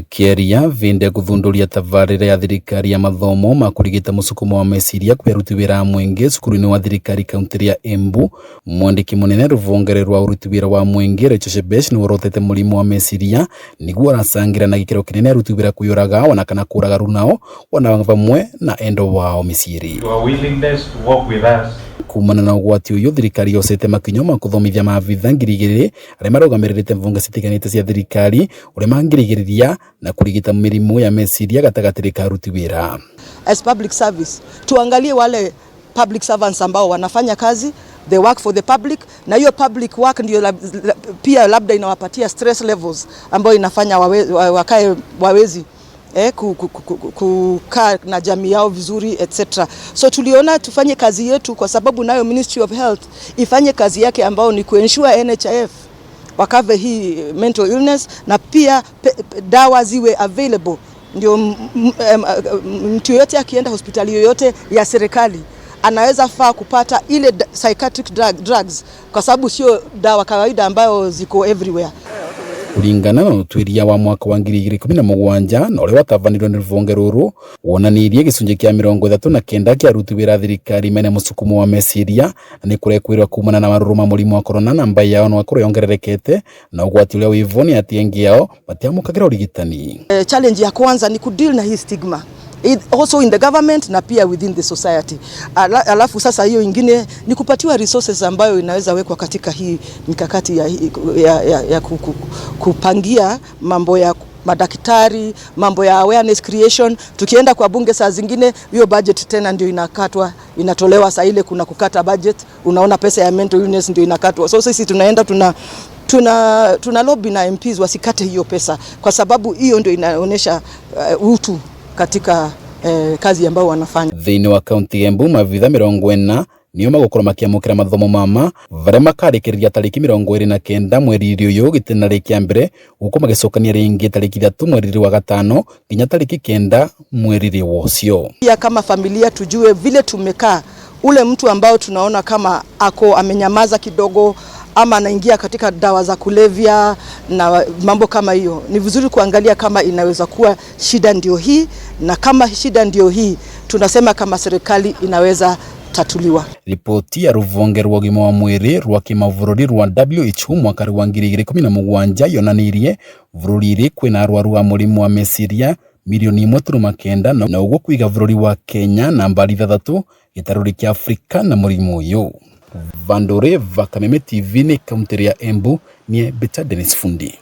Kieria vinde kuthunduria tabarira ya thirikari ya mathomo ma kurigita musukumo wa meciria kwi aruti wira a mwingi cukuru-ini wa thirikari kaunti ya Embu. Mwandiki munene ruvongere rwa uruti wira wa mwingi Rachel Shebesh ni worotete murimu wa meciria niguo aracangira na gikiro kinene aruti wira kwiyuraga ona kana kuraga runao ona vamwe na endo wao miciiri. Your willingness to work with us. Kumana na ugwati uyu, thirikari yocete makinyo ma kuthomithia maabitha 2000 aria marugamiririite mvunga citiganite cia thirikari uria mangirigiriria na kurigita mirimu ya meciria gatagati ka aruti wira. As public service, tuangalie wale public servants ambao wanafanya kazi, they work for the public, na hiyo public work ndio pia labda inawapatia stress levels ambayo inafanya wakae wawezi kukaa na jamii yao vizuri, etc. So tuliona tufanye kazi yetu kwa sababu nayo Ministry of Health ifanye kazi yake ambayo ni kuensure NHIF wacover hii mental illness na pia dawa ziwe available, ndio mtu yoyote akienda hospitali yoyote ya serikali anaweza faa kupata ile psychiatric drugs, kwa sababu sio dawa kawaida ambayo ziko everywhere. Kuringana na utwiria wa mwaka wa 2017 na uria watabanirwo ni ruvonge ruru, wonanirie gicunji kia 39 kia aruti wira a thirikari mena musukumo wa meciria, na ni kurekwirwa kumana na maruru ma murimu wa corona namba yao no akorwo yongererekete, na ugwati uria wivo ni ati engi yao matiamukagira urigitani. Challenge ya kwanza ni kudeal na hii stigma. Also in the government na pia within the society. Alafu sasa hiyo ingine ni kupatiwa resources ambayo inaweza wekwa katika hii mikakati ya kupangia mambo ya madaktari, mambo ya awareness creation. Tukienda kwa bunge saa zingine hiyo budget tena ndio inakatwa, inatolewa saa ile kuna kukata budget, unaona pesa ya mental illness ndio inakatwa. So sisi tunaenda tuna lobby na MPs wasikate hiyo pesa, kwa sababu hiyo ndio inaonyesha utu katika kazi ambayo wanafanya. Thĩinĩ wa kaunti ya Embu, maabitha 40 nio magukorwo makiamukira mathomo mama varia makarikiriria tariki 29 mweri uyu gitena rĩ mbere, guku magicokania ringi tariki 3 mweri wa gatano nginya tariki 9 mweri wocio. Pia kama familia tujue vile tumekaa, ule mtu ambao tunaona kama ako amenyamaza kidogo ama anaingia katika dawa za kulevya na mambo kama hiyo, ni vizuri kuangalia kama inaweza kuwa shida ndio hii, na kama shida ndio hii tunasema kama serikali inaweza tatuliwa. Ripoti ya ruvonge rwa ũgima wa mwĩrĩ rwa kĩmabũrũri rwa WHO mwaka wa 2017 yonanirie bũrũri-inĩ kwĩna arwaru a mũrimũ wa meciria milioni 1.9, na ũguo kũiga bũrũri wa Kenya nambari 6 gĩtarũ kĩa Afrika na mũrimũ ũyũ. Vandore va Kameme TV ni kaunti ya Embu, nie Beta Dennis Fundi.